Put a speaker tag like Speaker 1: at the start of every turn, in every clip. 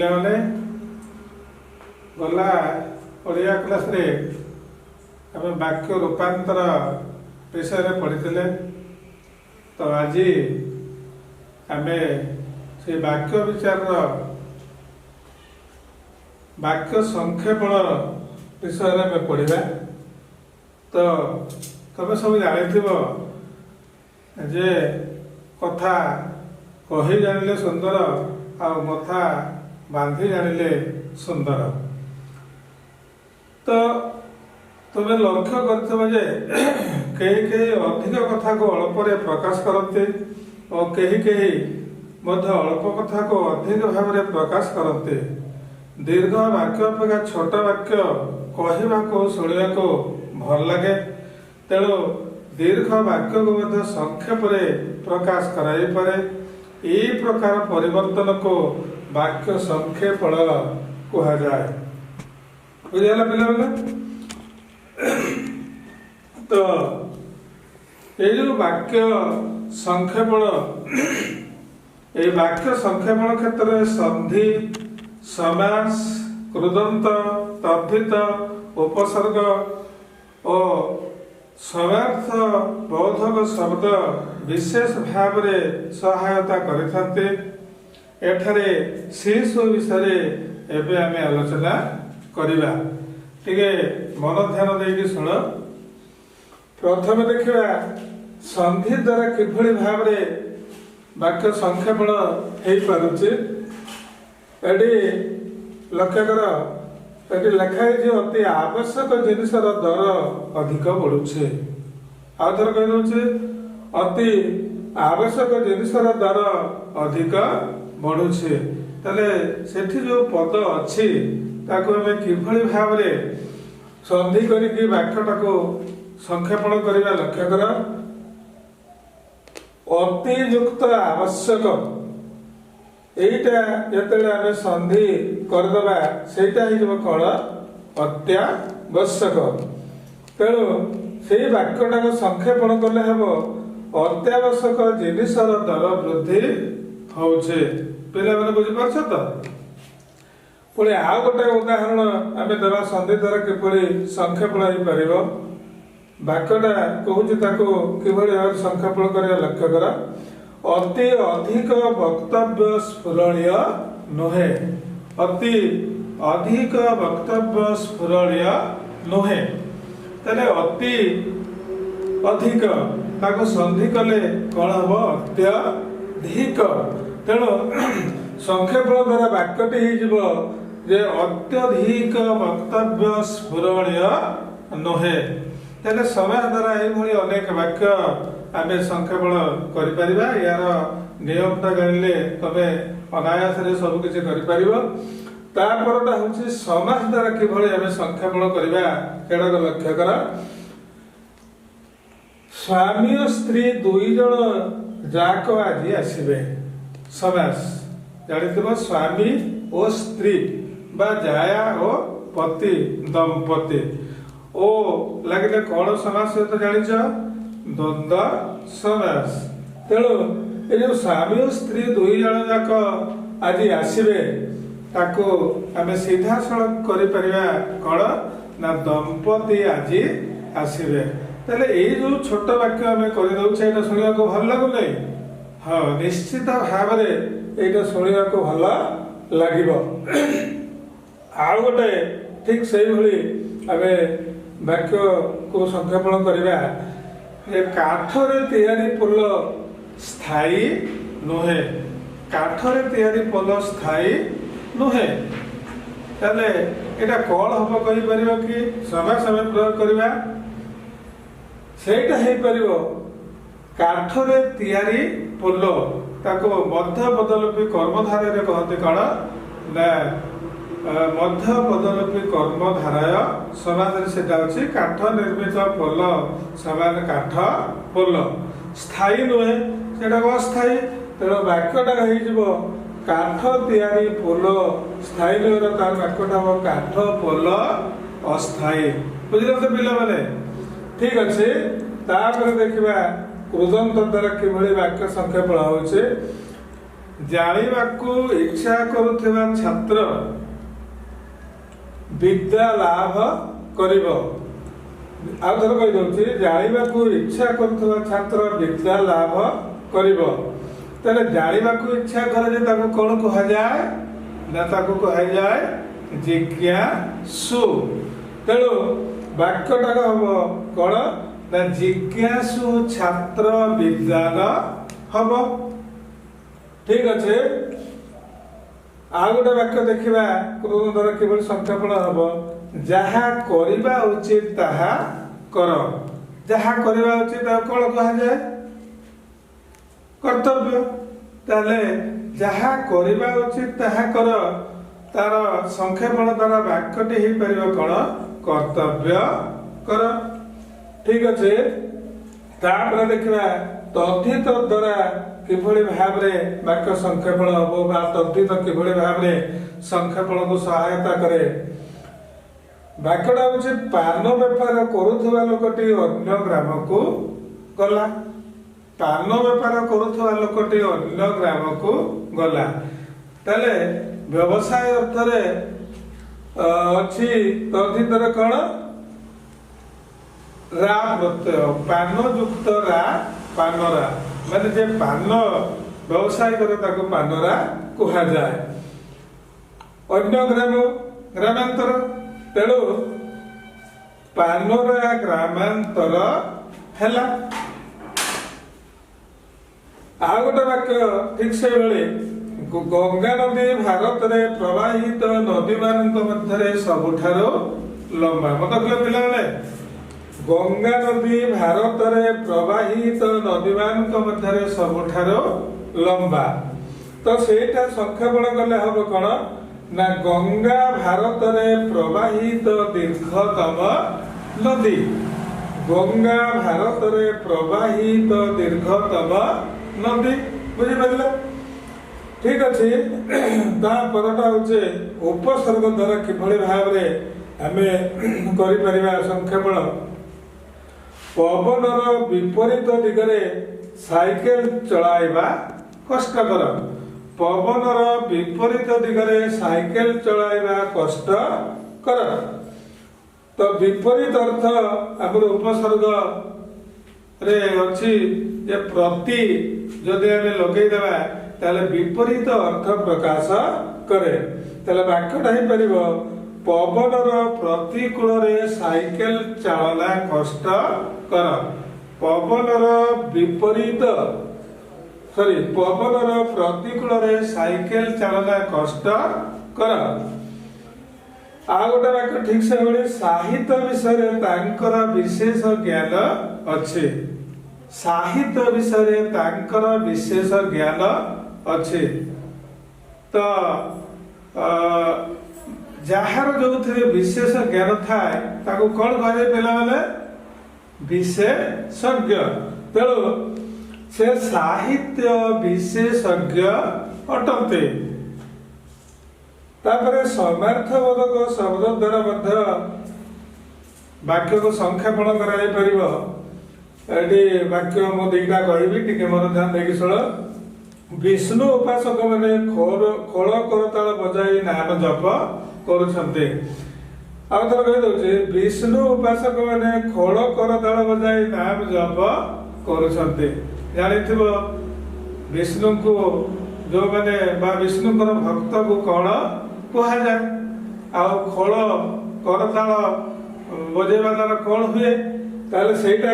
Speaker 1: ପିଲାମାନେ, ଗଲା ଓଡ଼ିଆ କ୍ଲାସ୍ରେ ଆମେ ବାକ୍ୟ ରୂପାନ୍ତର ବିଷୟରେ ପଢ଼ିଥିଲେ। ତ ଆଜି ଆମେ ସେ ବାକ୍ୟ ବିଚାରର ବାକ୍ୟ ସଂକ୍ଷେପଣ ବିଷୟରେ ଆମେ ପଢ଼ିବା। ତ ତମେ ସବୁ ଜାଣିଥିବ ଯେ କଥା କହି ଜାଣିଲେ ସୁନ୍ଦର ଆଉ ମଥା ବାନ୍ଧି ଜାଣିଲେ ସୁନ୍ଦର। ତ ତୁମେ ଲକ୍ଷ୍ୟ କରିଥିବ ଯେ କେହି କେହି ଅଧିକ କଥାକୁ ଅଳ୍ପରେ ପ୍ରକାଶ କରନ୍ତି ଓ କେହି କେହି ମଧ୍ୟ ଅଳ୍ପ କଥାକୁ ଅଧିକ ଭାବରେ ପ୍ରକାଶ କରନ୍ତି। ଦୀର୍ଘ ବାକ୍ୟ ଅପେକ୍ଷା ଛୋଟ ବାକ୍ୟ କହିବାକୁ, ଶୁଣିବାକୁ ଭଲ ଲାଗେ। ତେଣୁ ଦୀର୍ଘ ବାକ୍ୟକୁ ମଧ୍ୟ ସଂକ୍ଷେପରେ ପ୍ରକାଶ କରାଯାଇପାରେ। ଏହି ପ୍ରକାର ପରିବର୍ତ୍ତନକୁ ବାକ୍ୟ ସଂକ୍ଷେପଣ କୁହାଯାଏ। ବୁଝିଗଲା ପିଲାମାନେ? ତ ଏଇ ଯୋଉ ବାକ୍ୟ ସଂକ୍ଷେପଣ, ଏଇ ବାକ୍ୟ ସଂକ୍ଷେପଣ କ୍ଷେତ୍ରରେ ସନ୍ଧି, ସମାସ, କୃଦନ୍ତ, ତଦ୍ଧିତ, ଉପସର୍ଗ ଓ ସମାର୍ଥ ବୋଧକ ଶବ୍ଦ ବିଶେଷ ଭାବରେ ସହାୟତା କରିଥାନ୍ତି। ଏଠାରେ ସେସବୁ ବିଷୟରେ ଏବେ ଆମେ ଆଲୋଚନା କରିବା। ଟିକେ ମନ ଧ୍ୟାନ ଦେଇକି ଶୁଣ। ପ୍ରଥମେ ଦେଖିବା ସନ୍ଧି ଦ୍ୱାରା କିଭଳି ଭାବରେ ବାକ୍ୟ ସଂକ୍ଷେପଣ ହେଇପାରୁଛି। ଏଠି ଲକ୍ଷ୍ୟ କର, ଏଠି ଲେଖା ହେଇଛି, ଅତି ଆବଶ୍ୟକ ଜିନିଷର ଦର ଅଧିକ ବଢୁଛି। ଆଉ ଥରେ କହିଦଉଛି, ଅତି ଆବଶ୍ୟକ ଜିନିଷର ଦର ଅଧିକ ବଢୁଛି। ତାହେଲେ ସେଠି ଯୋଉ ପଦ ଅଛି, ତାକୁ ଆମେ କିଭଳି ଭାବରେ ସନ୍ଧି କରିକି ବାକ୍ୟଟାକୁ ସଂକ୍ଷେପଣ କରିବା, ଲକ୍ଷ୍ୟ କର। ଅତିଯୁକ୍ତ ଆବଶ୍ୟକ, ଏଇଟା ଯେତେବେଳେ ଆମେ ସନ୍ଧି କରିଦେବା, ସେଇଟା ହେଇଯିବ କଣ? ଅତ୍ୟାବଶ୍ୟକ। ତେଣୁ ସେଇ ବାକ୍ୟଟାକୁ ସଂକ୍ଷେପଣ କଲେ ହେବ, ଅତ୍ୟାବଶ୍ୟକ ଜିନିଷର ଦର ବୃଦ୍ଧି ହଉଛି। ପିଲାମାନେ, ବୁଝିପାରୁଛ ତ? ପୁଣି ଆଉ ଗୋଟେ ଉଦାହରଣ ଆମେ ଦେବା, ସନ୍ଧି ଦ୍ୱାରା କିପରି ସଂକ୍ଷେପଣ ହେଇପାରିବ। ବାକ୍ୟଟା କହୁଛି, ତାକୁ କିଭଳି ଭାବରେ ସଂକ୍ଷେପଣ କରିବା, ଲକ୍ଷ୍ୟ କର। ଅତି ଅଧିକ ବକ୍ତବ୍ୟ ସ୍ଫୁରଣୀୟ ନୁହେଁ। ଅତି ଅଧିକ ବକ୍ତବ୍ୟ ସ୍ଫୁରଣୀୟ ନୁହେଁ। ତାହେଲେ ଅତି ଅଧିକ, ତାକୁ ସନ୍ଧି କଲେ କଣ ହବ? ଅତ୍ୟଧିକ। ତେଣୁ ସଂକ୍ଷେପଣ ଦ୍ୱାରା ବାକ୍ୟଟି ହେଇଯିବ ଯେ ଅତ୍ୟଧିକ ବକ୍ତବ୍ୟ ସ୍ଫୁରଣୀୟ ନୁହେଁ। ତାହେଲେ ସମାସ ଦ୍ୱାରା ଏଇଭଳି ଅନେକ ବାକ୍ୟ ଆମେ ସଂକ୍ଷେପଣ କରିପାରିବା। ଏହାର ନିୟମଟା ଜାଣିଲେ ତମେ ଅନାୟାସରେ ସବୁ କିଛି କରିପାରିବ। ତାପରଟା ହଉଛି ସମାସ ଦ୍ୱାରା କିଭଳି ଆମେ ସଂକ୍ଷେପଣ କରିବା, ସେଟାକୁ ଲକ୍ଷ୍ୟ କର। ସ୍ୱାମୀ ଓ ସ୍ତ୍ରୀ ଦୁଇ ଜଣ ଯାକ ଆଜି ଆସିବେ। ସମାସ ଜାଣିଥିବ, ସ୍ୱାମୀ ଓ ସ୍ତ୍ରୀ ବା ଜାୟା ଓ ପତି, ଦମ୍ପତି। ଓ ଲାଗିଲେ କଣ ସମାସ ସହିତ ଜାଣିଛ? ଦ୍ୱନ୍ଦ୍ୱ ସମାସ। ତେଣୁ ଏ ଯୋଉ ସ୍ୱାମୀ ଓ ସ୍ତ୍ରୀ ଦୁଇ ଜଣ ଯାକ ଆଜି ଆସିବେ, ତାକୁ ଆମେ ସିଧାସଳଖ କରିପାରିବା କଣ ନା ଦମ୍ପତି ଆଜି ଆସିବେ। ତାହେଲେ ଏଇ ଯୋଉ ଛୋଟ ବାକ୍ୟ ଆମେ କରିଦଉଛେ, ଏଇଟା ଶୁଣିବାକୁ ଭଲ ଲାଗୁନାହିଁ? ହଁ, ନିଶ୍ଚିତ ଭାବରେ ଏଇଟା ଶୁଣିବାକୁ ଭଲ ଲାଗିବ। ଆଉ ଗୋଟେ ଠିକ ସେଇଭଳି ଆମେ ବାକ୍ୟକୁ ସଂକ୍ଷେପଣ କରିବା ଯେ କାଠରେ ତିଆରି ପୋଲ ସ୍ଥାୟୀ ନୁହେଁ। କାଠରେ ତିଆରି ପୋଲ ସ୍ଥାୟୀ ନୁହେଁ। ତାହେଲେ ଏଇଟା କଣ ହବ, କହିପାରିବ କି? ସମାସ ଆମେ ପ୍ରୟୋଗ କରିବା, ସେଇଟା ହେଇପାରିବ କାଠରେ ତିଆରି ପୋଲ, ତାକୁ ମଧ୍ୟ ପଦଲୋପୀ କର୍ମଧାରୟରେ କହନ୍ତି କଣ ନା ମଧ୍ୟ ପଦଲୋପୀ କର୍ମଧାରୟ ସମାସରେ ସେଟା ଅଛି। କାଠ ନିର୍ମିତ ପୋଲ ସମାନ କାଠ ପୋଲ। ସ୍ଥାୟୀ ନୁହେଁ, ସେଟା ଅସ୍ଥାୟୀ। ତେଣୁ ବାକ୍ୟଟା ହେଇଯିବ କାଠ ତିଆରି ପୋଲ ସ୍ଥାୟୀ ନୁହେଁ, ତାର ବାକ୍ୟଟା ହବ କାଠ ପୋଲ ଅସ୍ଥାୟୀ। ବୁଝିଲ ତ ପିଲାମାନେ? ଠିକ ଅଛି। ତାପରେ ଦେଖିବା କୃଦନ୍ତ ଦ୍ୱାରା କିଭଳି ବାକ୍ୟ ସଂକ୍ଷେପଣ ହଉଛି। ଜାଣିବାକୁ ଇଚ୍ଛା କରୁଥିବା ଛାତ୍ର ବିଦ୍ୟା ଲାଭ କରିବ। ଆଉ ଥରେ କହିଦେଉଛି, ଜାଣିବାକୁ ଇଚ୍ଛା କରୁଥିବା ଛାତ୍ର ବିଦ୍ୟା ଲାଭ କରିବ। ତାହେଲେ ଜାଣିବାକୁ ଇଚ୍ଛା କରେ ଯେ ତାକୁ କ'ଣ କୁହାଯାଏ ନା ତାକୁ କୁହାଯାଏ ଜିଜ୍ଞାସୁ। ତେଣୁ ବାକ୍ୟଟା ହବ କ'ଣ ନା ଜିଜ୍ଞାସୁ ଛାତ୍ର ବିଦ୍ୱାନ ହବ। ଠିକ ଅଛି, ଆଉ ଗୋଟେ ବାକ୍ୟ ଦେଖିବା କୃଦନ୍ତ ଦ୍ୱାରା କିଭଳି ସଂକ୍ଷେପଣ ହବ। ଯାହା କରିବା ଉଚିତ ତାହା କର। ଯାହା କରିବା ଉଚିତ ତାକୁ କ'ଣ କୁହାଯାଏ? କର୍ତ୍ତବ୍ୟ। ତାହେଲେ ଯାହା କରିବା ଉଚିତ ତାହା କର, ତାର ସଂକ୍ଷେପଣ ଦ୍ୱାରା ବାକ୍ୟଟି ହେଇପାରିବ କ'ଣ? କର୍ତ୍ତବ୍ୟ କର। ଠିକ ଅଛି, ତାପରେ ଦେଖିବା ତଦ୍ଧିତ ଦ୍ୱାରା କିଭଳି ଭାବରେ ବାକ୍ୟ ସଂକ୍ଷେପଣ ହବ ବା ତଦ୍ଧିତ କିଭଳି ଭାବରେ ସଂକ୍ଷେପଣକୁ ସହାୟତା କରେ। ବାକ୍ୟଟା ହଉଛି ପାନ ବେପାର କରୁଥିବା ଲୋକଟି ଅନ୍ୟ ଗ୍ରାମକୁ ଗଲା। ପାନ ବେପାର କରୁଥିବା ଲୋକଟି ଅନ୍ୟ ଗ୍ରାମକୁ ଗଲା। ତାହେଲେ ବ୍ୟବସାୟ ଅର୍ଥରେ ଅଛି ତଦ୍ଧିତରେ କ'ଣ? ରା ପ୍ରତ୍ୟୟ, ପାନ ଯୁକ୍ତ ରା, ପାନରା, ମାନେ ଯେ ପାନ ବ୍ୟବସାୟ କରେ ତାକୁ ପାନରା କୁହାଯାଏ। ଅନ୍ୟ ଗ୍ରାମ ଗ୍ରାମାନ୍ତର, ତେଣୁ ପାନରା ଗ୍ରାମାନ୍ତର ହେଲା। ଆଉ ଗୋଟେ ବାକ୍ୟ ଠିକ ସେଇଭଳି, ଗଙ୍ଗା ନଦୀ ଭାରତରେ ପ୍ରବାହିତ ନଦୀମାନଙ୍କ ମଧ୍ୟରେ ସବୁଠାରୁ ଲମ୍ବା। ମତ କହିଲ ପିଲାମାନେ, ଗଙ୍ଗା ନଦୀ ଭାରତରେ ପ୍ରବାହିତ ନଦୀମାନଙ୍କ ମଧ୍ୟରେ ସବୁଠାରୁ ଲମ୍ବା। ତ ସେଇଟା ସଂକ୍ଷେପଣ କଲେ ହବ କ'ଣ ନା ଗଙ୍ଗା ଭାରତରେ ପ୍ରବାହିତ ଦୀର୍ଘତମ ନଦୀ। ଗଙ୍ଗା ଭାରତରେ ପ୍ରବାହିତ ଦୀର୍ଘତମ ନଦୀ। ବୁଝିପାରିଲେ? ଠିକ ଅଛି, ତା ପରଟା ହଉଛି ଉପସର୍ଗ ଦ୍ୱାରା କିଭଳି ଭାବରେ ଆମେ କରିପାରିବା ସଂକ୍ଷେପଣ। ପବନର ବିପରୀତ ଦିଗରେ ସାଇକେଲ ଚଳାଇବା କଷ୍ଟକର। ପବନର ବିପରୀତ ଦିଗରେ ସାଇକେଲ ଚଳାଇବା କଷ୍ଟକର। ତ ବିପରୀତ ଅର୍ଥ ଆମର ଉପସର୍ଗରେ ଅଛି ଯେ ପ୍ରତି ଯଦି ଆମେ ଲଗେଇଦେବା ତାହେଲେ ବିପରୀତ ଅର୍ଥ ପ୍ରକାଶ କରେ। ତାହେଲେ ବାକ୍ୟଟା ହେଇପାରିବ ପବନର ପ୍ରତିକୂଳରେ ସାଇକେଲ ଚାଳନା କଷ୍ଟକର। ପବନର ବିପରୀତ ସରି ପବନର ପ୍ରତିକୂଳରେ ସାଇକେଲ ଚାଳନା କଷ୍ଟକର। ଆଉ ଗୋଟେ ବାକ୍ୟ ଠିକ ସେଭଳି, ସାହିତ୍ୟ ବିଷୟରେ ତାଙ୍କର ବିଶେଷ ଜ୍ଞାନ ଅଛି। ସାହିତ୍ୟ ବିଷୟରେ ତାଙ୍କର ବିଶେଷ ଜ୍ଞାନ ଅଛି। ତ ଯାହାର ଯୋଉଥିରେ ବିଶେଷ ଜ୍ଞାନ ଥାଏ ତାକୁ କଣ କୁହାଯାଏ ପିଲାମାନେ? ବିଶେଷଜ୍ଞ। ତେଣୁ ସେ ସାହିତ୍ୟ ବିଶେଷଜ୍ଞ ଅଟନ୍ତି। ତାପରେ ସମାର୍ଥବୋଧକ ଶବ୍ଦ ଦ୍ୱାରା ମଧ୍ୟ ବାକ୍ୟକୁ ସଂକ୍ଷେପଣ କରାଯାଇପାରିବ। ଏଠି ବାକ୍ୟ ମୁଁ ଦିଟା କହିବି, ଟିକେ ମନ ଧ୍ୟାନ ଦେଇକି ଶୁଣ। ବିଷ୍ଣୁ ଉପାସକ ମାନେ ଖୋଳ କରତାଳ ବଜାଇ ନାମ ଜପ କରୁଛନ୍ତି। ଆଉ ଥରେ କହିଦଉଛି, ବିଷ୍ଣୁ ଉପାସକ ମାନେ ଖୋଳ କରତାଳ ବଜାଇ ନାମ ଜପ କରୁଛନ୍ତି। ଜାଣିଥିବ ବିଷ୍ଣୁଙ୍କୁ ଯୋଉମାନେ ବା ବିଷ୍ଣୁଙ୍କର ଭକ୍ତକୁ କଣ କୁହାଯାଏ, ଆଉ ଖୋଳ କରତାଳ ବଜେଇବା ଦ୍ୱାରା କଣ ହୁଏ? ତାହେଲେ ସେଇଟା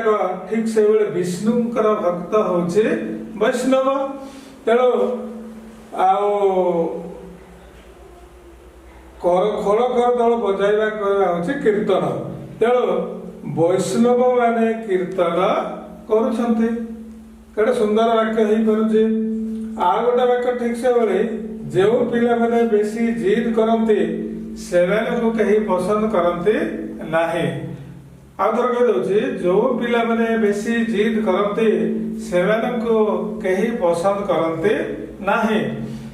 Speaker 1: ଠିକ ସେଇଭଳି ବିଷ୍ଣୁଙ୍କର ଭକ୍ତ ହଉଛି ବୈଷ୍ଣବ। ତେଣୁ ଆଉ ଖୋଳ କରତାଳ ବଜାଇବା କରିବା ହଉଛି କୀର୍ତ୍ତନ। ତେଣୁ ବୈଷ୍ଣବ ମାନେ କୀର୍ତ୍ତନ କରୁଛନ୍ତି। କେତେ ସୁନ୍ଦର ବାକ୍ୟ ହେଇପାରୁଛି। ଆଉ ଗୋଟେ ବାକ୍ୟ ଠିକ ସେଭଳି, ଯେଉଁ ପିଲାମାନେ ବେଶୀ ଜିଦ୍ କରନ୍ତି ସେମାନଙ୍କୁ କେହି ପସନ୍ଦ କରନ୍ତି ନାହିଁ। ଆଉ ଥରେ କହିଦଉଛି, ଯୋଉ ପିଲାମାନେ ବେଶୀ ଜିଦ୍ କରନ୍ତି ସେମାନଙ୍କୁ କେହି ପସନ୍ଦ କରନ୍ତି ନାହିଁ।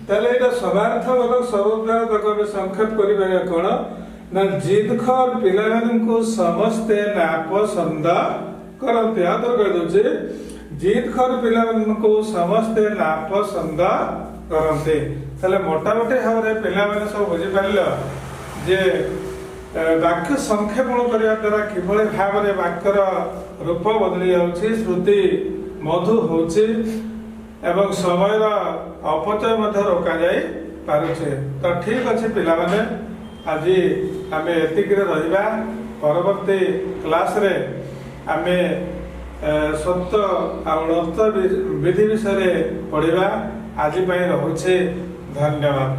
Speaker 1: ତାହେଲେ ଏଇଟା ସମାର୍ଥବୋଧକ ଶବ୍ଦ ଦ୍ୱାରା ତାକୁ ଆମେ ସଂକ୍ଷେପ କରିପାରିବା କଣ ନା ଜିଦଖୋର ପିଲାମାନଙ୍କୁ ସମସ୍ତେ ନାପସନ୍ଦ କରନ୍ତି। ଆଉ ଥରେ କହିଦଉଛି, ଜିଦଖୋର ପିଲାମାନଙ୍କୁ ସମସ୍ତେ ନାପସନ୍ଦ କରନ୍ତି। ତାହେଲେ ମୋଟାମୋଟି ଭାବରେ ପିଲାମାନେ ସବୁ ବୁଝିପାରିଲ ଯେ ବାକ୍ୟ ସଂକ୍ଷେପଣ କରିବା ଦ୍ୱାରା କିଭଳି ଭାବରେ ବାକ୍ୟର ରୂପ ବଦଳି ଯାଉଛି, ଶ୍ରୁତି ମଧୁ ହେଉଛି ଏବଂ ସମୟର ଅପଚୟ ମଧ୍ୟ ରୋକାଯାଇ ପାରୁଛେ। ତ ଠିକ ଅଛି ପିଲାମାନେ, ଆଜି ଆମେ ଏତିକିରେ ରହିବା। ପରବର୍ତ୍ତୀ କ୍ଲାସରେ ଆମେ ସ୍ୱତ୍ୱ ଆଉ ଣତ୍ୱ ବିଧି ବିଷୟରେ ପଢ଼ିବା। ଆଜି ପାଇଁ ରହୁଛି, ଧନ୍ୟବାଦ।